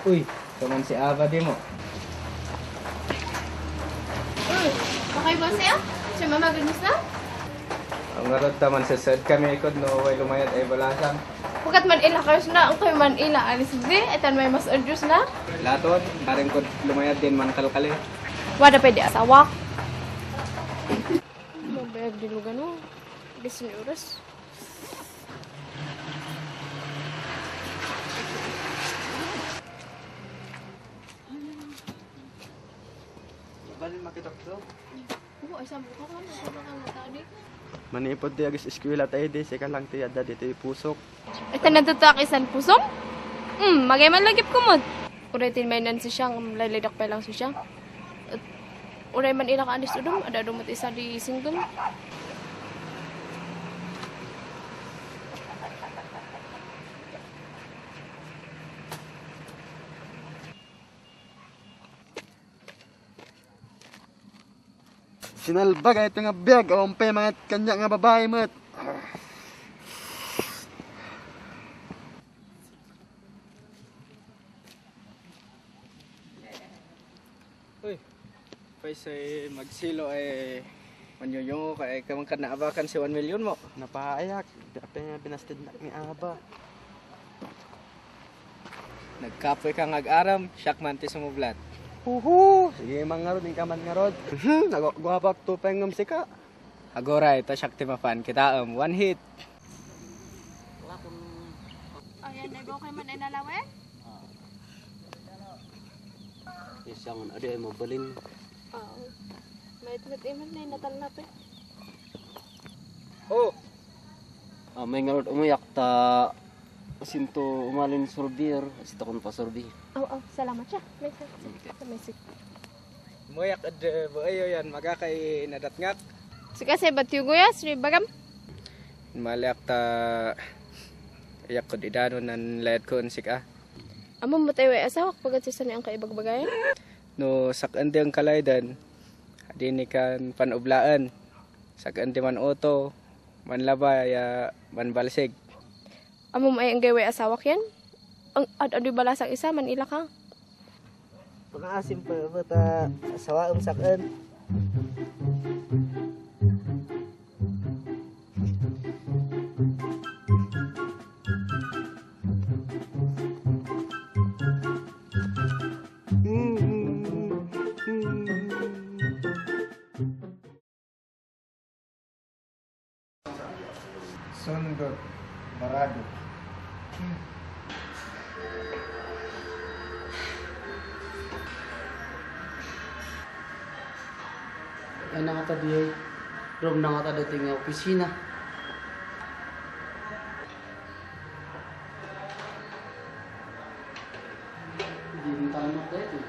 Uy, tuman si Ava di mo. Okay ba siya? Siya mamagalis na? Ang ngarot taman sa sad kami ikod no way lumayad ay balasan. Hukat man ila kayo na, ang kayo man ila alis di, etan may mas adjust na. Laton, karing kod lumayad din man kalkali. Wada pwede asawak. Mabayag di lugan no. Gising oras. Balin makitok to. Oo, ay sabi ko ka, masama ka nga tadi. Manipod di agis eskwela tayo di, sika lang ti adda dito pusok. Etan natutak isan pusong? Magay man lagip kumod. Uretin may nan si siyang, lalidak pa lang si siyang. Uray man ila ka anis udom, ada dumot isa di singdom. Sinalbag ay ito nga biyag, umpay mga kanya nga babae mat. Uy, paisay magsilo ay manyuyong ko ay kamang kanaabakan si 1 million mo. Napaayak, dapat nga binastid na ni Aba. Nagkapoy ka ngag-aram, siyak man ti sumublat. Huhu! Sige, mangarod, yung kaman ngarod. Nagwabak to pengam sika. Agora, ito siyak ti mafan. Kita one hit. Ayan, ay ba kay man ay nalawe? Isang ada ay mabalin. Oo. May tumat iman na natalnap eh. Oh! May ngarod umayak ta sinto umalin sorbir, sita kon pa sorbi. Oo, salamat siya. May sik. Moyak ad buayo yan, magakay nadatngak. Sika sa batyo guya, sri bagam. Maliak ta iyak ko didano nan layad ko sika. Amo mo tayo ay asawak pagkat sa ang kaibagbagayan. No sakandi ang kalaydan, adi ni kan panublaan. Sakandi man oto, manlaba ya manbalsig. Amo mo ay ang gaway asawak yan? Ang ad-adi balasang isa man ila ka. Pang-asim pa ta sawaom sakan. Sundot Barado. Yan na nga ta di room na nga ta dating nga opisina. Hindi rin tanong dito.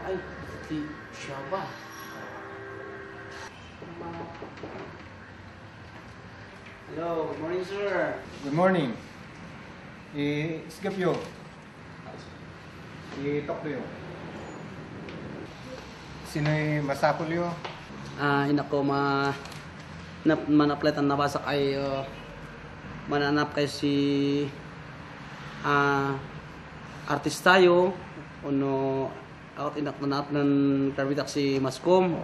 Ay, di siya ba? Hello, good morning sir. Good morning. Skip you. Talk to you. Sino'y masapol yo? Ina ko manaplet ang nabasa kay mananap kay si artistayo uno out inak nanap ng karbitak si Mascom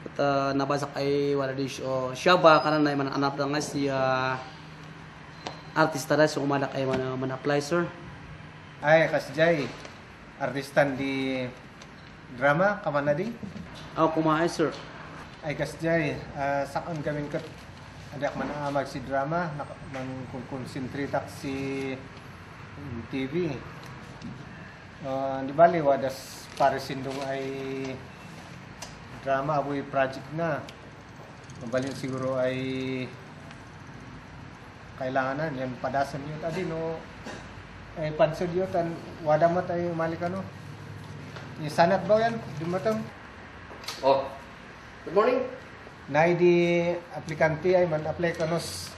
at nabasa kay wala di siya ba kanan na mananap na nga si artista na so umalak ay man-apply sir. Ay, kasjay. Artistan di drama, kamanadi. Kumahay sir. Ay, kasjay. Sakon gamin kat adak manaamag si drama, man konsentritak si TV. Di bali, wadas parisindong ay drama, aboy project na. Mabalin siguro ay kailangan yan padasan yun tadi no ay pansod yun tan wadamat ay umali ka no sanat ba yan dumatang Oh, good morning. na di aplikante ay man apply ka nos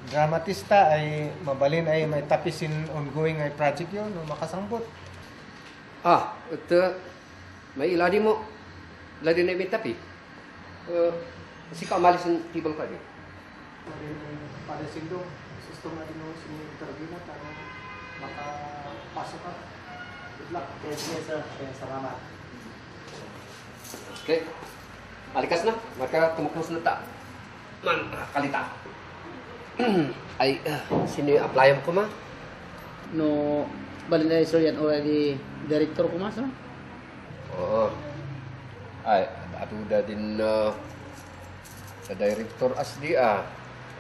dramatista ay mabalin ay may tapisin ongoing ay project yun no makasambot Ito, may iladi mo. Ladi na yung tapi. Kasi kamalis ng tibal ka din. Pada sindo, gusto nga din mo interview na para makapasok ka. Good luck. Yes, sir. Salamat. Okay. Alikas na. Maka tumuklose na ta. Man, kalita. Ay, sino yung applyan ko ma? No, balin na sir yan already director ko mas, no? Oo. Ay, aduda din sa director asdi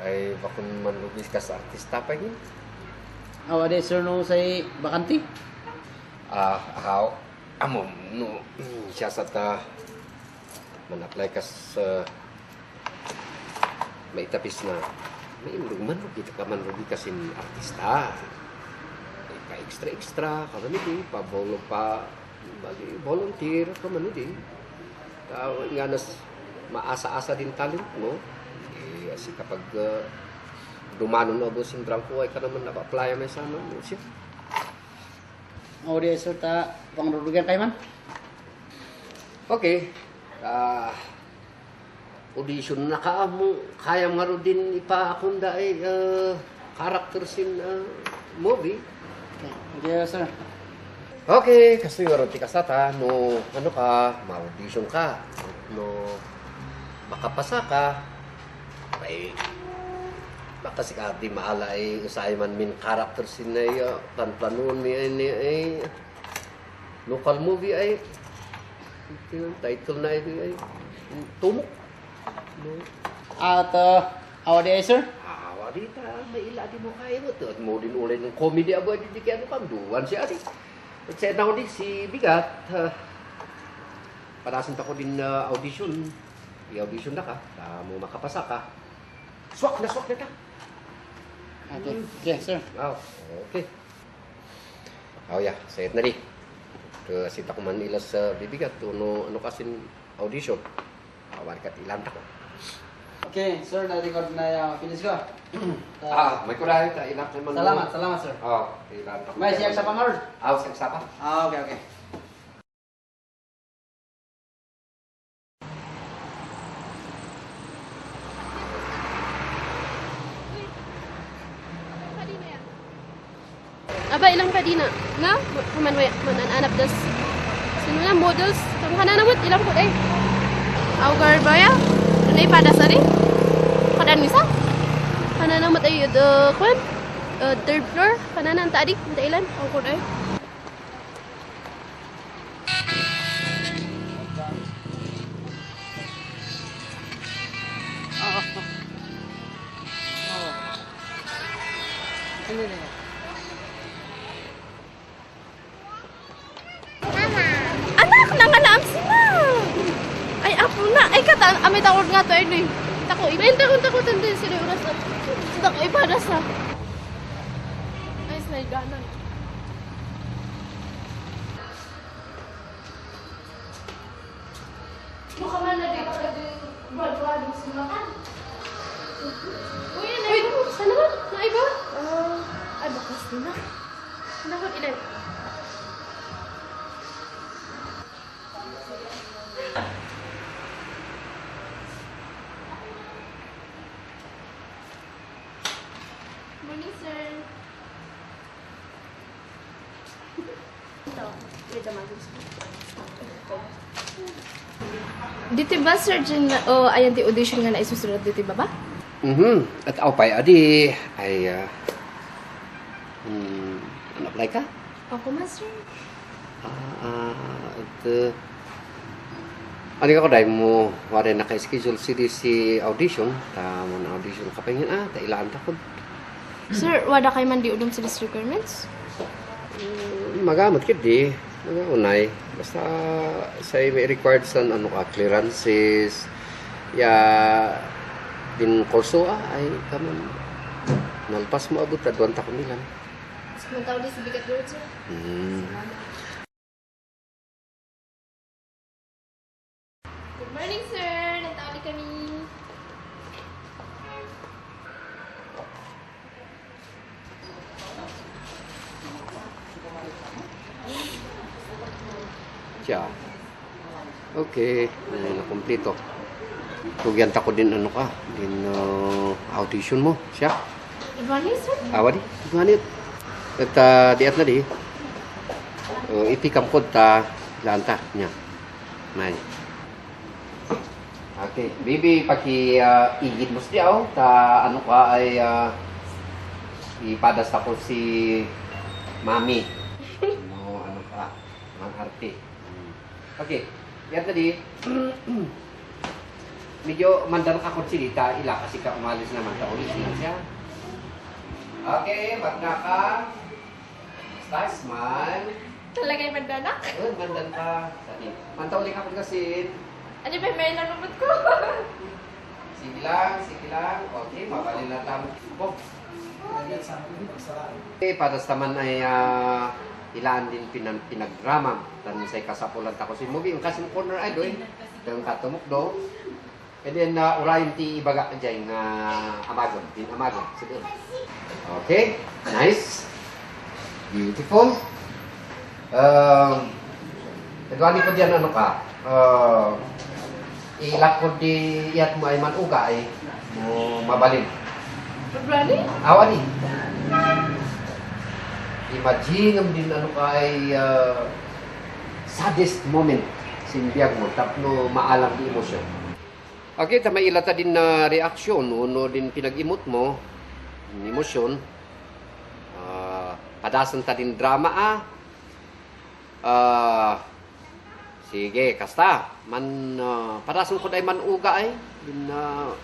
ay bakun manlugis ka sa artista pa yun. Awa de sir no say bakanti. How? Amo, no. Siya sa ta man-apply ka sa may tapis na may man kita ka man rugi kasi artista. Ka extra kamanidi pa bolo pa bali volunteer kamanidi. Tao nga nas maasa-asa din talent mo. Kasi kapag dumano na ubos yung drunk ko ay ka naman na-apply may sana mo siya. Awa de sir ta pangrurugan kay man. Okay. Audition na ka mo. Kaya nga rin din ipaakunda ay characters in movie. Okay, sir. Okay, kasi nga rin ti kasata, no, ano ka, ma-audition ka, no, makapasa ka, ay, baka si Kati maala ay usay man min characters in ay tanplanon ay local movie ay yung title na ay tumok. No. At awa de sir. Dita, may ila di mo kaya mo. At mo din ulit ng comedy abo di kaya ano panduan siya ati. At sa na din si Bigat, panasin ta ko din audition. I-audition na ka, mo makapasa ka. Swak na ta. Okay, yeah, sir. Wow, okay. Oh yeah, sayet na di. Kasi ta ko man ila sa Bibigat, ano kasin audition. Awar ka ilan ta ko. Okay, sir, na-record na yung finish ko. May kuray ta inak naman. Salamat, sir. Oh, ilan ta ko. May siyak sa pangard. Sa pa. Okay. Aba, ilang kadina? Na? Manananap das. Sino na models? Kung kananamot, ilang po eh. Augar ba ya? Ano pada sari? Kadan misa? Kananamot ay kwan? Third floor? Kananan tadi? Hindi ilan? Augar ay. Anak, nangalaam sila. Ay, apo na. Ay, amay tawag nga to, eh. Tako, takutan din sila yung oras. Tako, ipada sa. Ay, snay ganan. Mukha man na din. Buwan-buwan mo sila kan. Uy, sana ba? Naiba? Ay, bakas din na. Nakot ilan. Morning, sir. Ito, wait naman. Dito ba, sir, dyan na, ayan di audition nga na isusunod dito ba ba? At pay adi ay apply ka? Ako, master. Ano ka dahil mo wala naka-schedule si audition mo na audition ka pa yun tailaan ta ko. Sir, wala kayo man di udom sa list requirements? Magamot kid di unay basta say may required sa ano ka clearances din kurso ay kaman nalpas mo abot adwan ta ko nila. Sumuntaw di sa Bigat Road, sir. Good morning, sir. Nagtawali kami. Siya. Okay, nakumpleto. Tugyan ta ko din ano ka, din audition mo siya. Ibanis, sir. Awa di, ganit. At diat na di. Ipikam ko ta lanta niya. May. Okay, baby, igid mo siya ta ano ka ay ipadas ako si Mami. Ano ka, mga arte. Okay, diat na di. Medyo mandang ako silita, ila kasi ka umalis naman ta ulit siya. Okay, magna ka. Start, smile. Talaga yung mandanak. Mandan ka. Manta ulit ako kasi. Ano ba, may nalumot ko? Sige lang, sige lang. Okay, mabalin na tamo. Okay, para sa taman ay ilaan din pinagdrama. Dan say kasapulan ta ko si movie. Ang kasing corner ay doy. Ang katumok do. And then, urayin ti ibaga dyan nga amagon. Din amagon. Sige. Okay. Nice. Beautiful. Nagwani ko dyan ano ka. Ilak ko di iyat mo ay manuga ay mo mabalin. Brady? Awa di. Imagine ang din ano ka ay saddest moment sinbiyag mo tapno maalam di emosyon. Okay, may ilata din na reaksyon, uno din pinag-imot mo, emosyon. Padasan ta din drama sige, kasta. Padasan ko day man uga ay. Din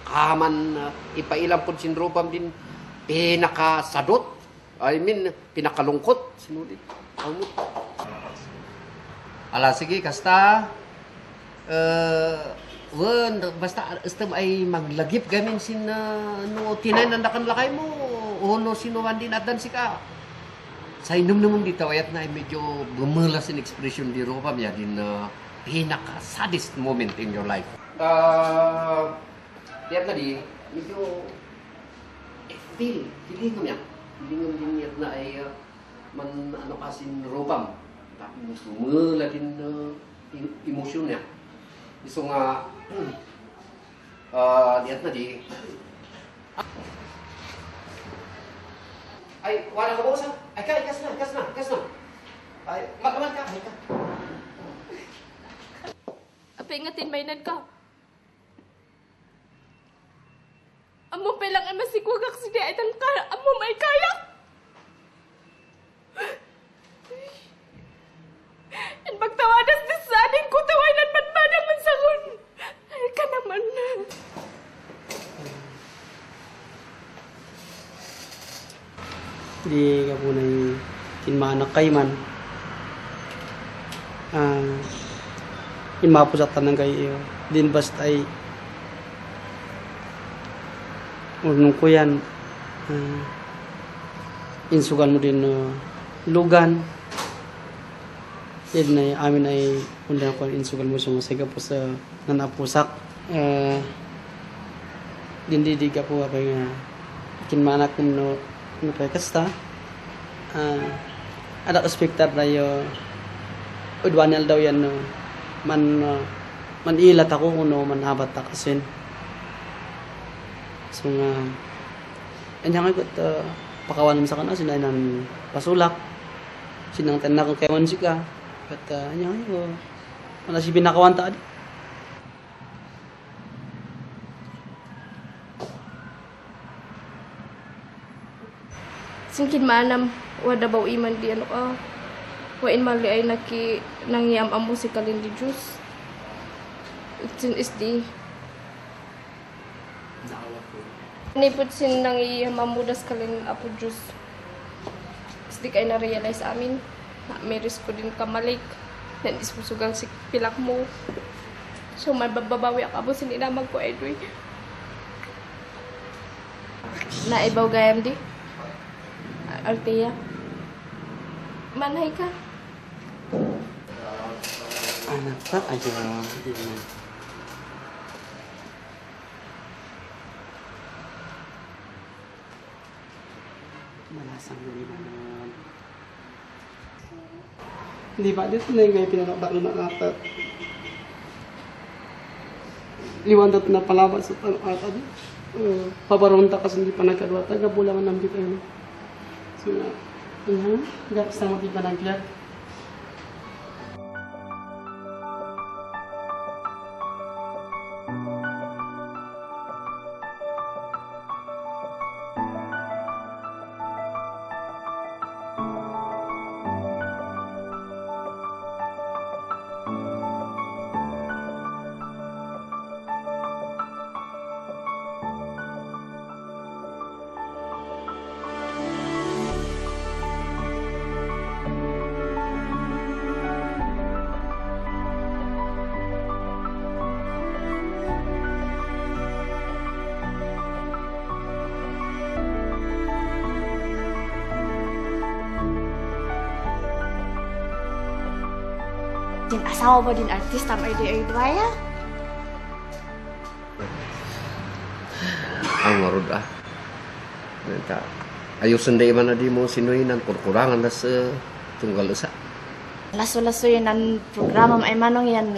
kaman ipailang po sinrobam din pinakasadot. I mean, pinakalungkot. Sinudit. Ala, sige, kasta. Basta istem ay maglagip gamin sin no tinay nandakan lakay mo uno sinuwan din adan sika sa inom naman dito ayat na ay medyo gumulas in expression di ropa niya din pinaka saddest moment in your life. Diyan na di medyo feeling ko niya din niya na ay man ano kasin ropam tapos gumula din emosyon niya. Iso nga diat na di ay wala ka bosa ay kas na ay magaman ka ay ka Apa ingatin mainan ka? Amo pelangan masih kuagak sidi ay tangka amo may kaya. In pagtawadas di sa anin ko tawanan man man sangon. Ay ka naman. Di ka po na kinmanak kay man. Inmapusatan ng kayo. Din basta ay unong ko yan. Insugan mo din lugan. Yan na amin ay undan ko insugan mo sumasiga po sa nanapusak. Dindi ka po kay kinmanak ko no kay kasta. Ada expected tayo udwanel daw yan no man ilat ako kuno man abat ta kasin. So nga anyang ko pakawan sa kana sinanan pasulak sinang tanak ko kay man sika kat anyang ko ana si binakawan ta adi. Singkin manam wada baw iman di ano ka. Wain mali ay nangyam ang musikalin di Diyos. Itsin is di. Nipot sin nangyam ang mudas kalin apo Diyos. Is di kayo na-realize amin. Na may risk ko din kamalik. Nan ispusugang si pilak mo. So may bababawi ako abo sin inamag ko Edwin. Naibaw gayam di. Althea. Manay ka. Anak pa aja malasang hindi naman. Hindi ba dito na yung pinanakbak na nakat? liwandat na palabas sa tanong at pabaronta kasi hindi pa nagkadwa. Taga-bulangan ng bitaw na. So, gak sama di pa nagkiyat. Din asawa ba din artista may di dwaya? Ang marod Nanta. Ayusin day man na di mo sinuinan kurkurangan na sa tunggal usa. Laso-laso yun ang programa ay manong yan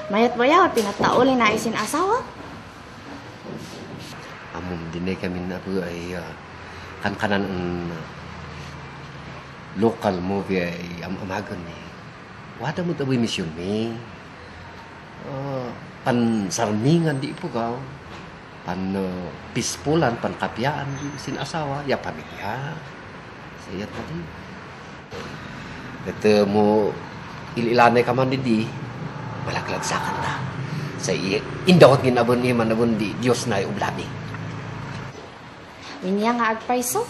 mayat baya o pinatauli na isin asawa? Amom dinay kami na po ay kan-kanan ang local movie ay amagan ni. Wada mo taboy misyon ni. Pan sarmingan di po gaw. Pan pispulan, pan kapyaan di sin asawa, ya pamilya. Sayat tadi. Ito mo ililanay ka man di malaglagsakan ta. Sa indawat ngin abon ni man abon di Dios na ublani. Winya nga agpaiso?